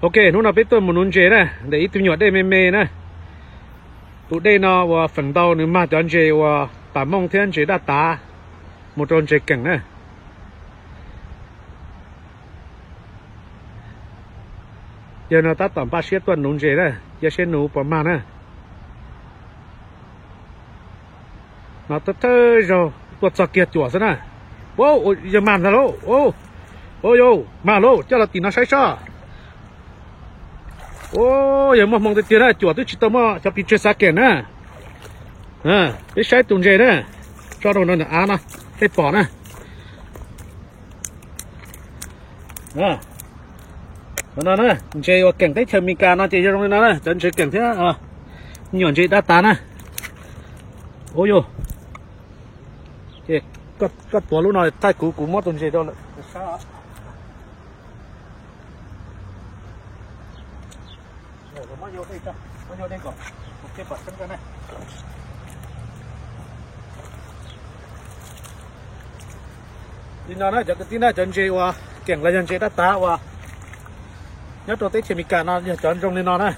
Ok, hnub no peb tuaj mus nuv ntses na, ntawm ib tug nyuam dej me me na. Tus dej no uas feem ntau nws mag cov ntses uas pas mooj thiab ntses daj tav mus rau ntses keem na. Yog no tab tom npaj siab tuaj nuv ntses na, cia seb nuv puas mag na. No thawj thawj zaug tuaj txog kiag cuam xwb na. Yog mag ntag lauj. Ua yog mag lauj, coj los tim no saib soj. Yog muaj hmoo tiag tiag na, cuam twb tsis tau muaj cov pes tsawg xav keem na. Peb saib tus ntses na, tso rau no, av no, tej pom na. No na, ntses uas keem teb chaws Amelikas no ces yog zoo li no na, cov ntses keem thiab nyuam ntses daj tav na. Ua yog, koj tuav lub no thaij kuv, kuv muab tus ntses rau lawm. Li no na cov kwv tij na, cov ntses uas keem los yog ntses daj tav uas nyob rau teb chaws Amelikas no yog cov zoo li no na.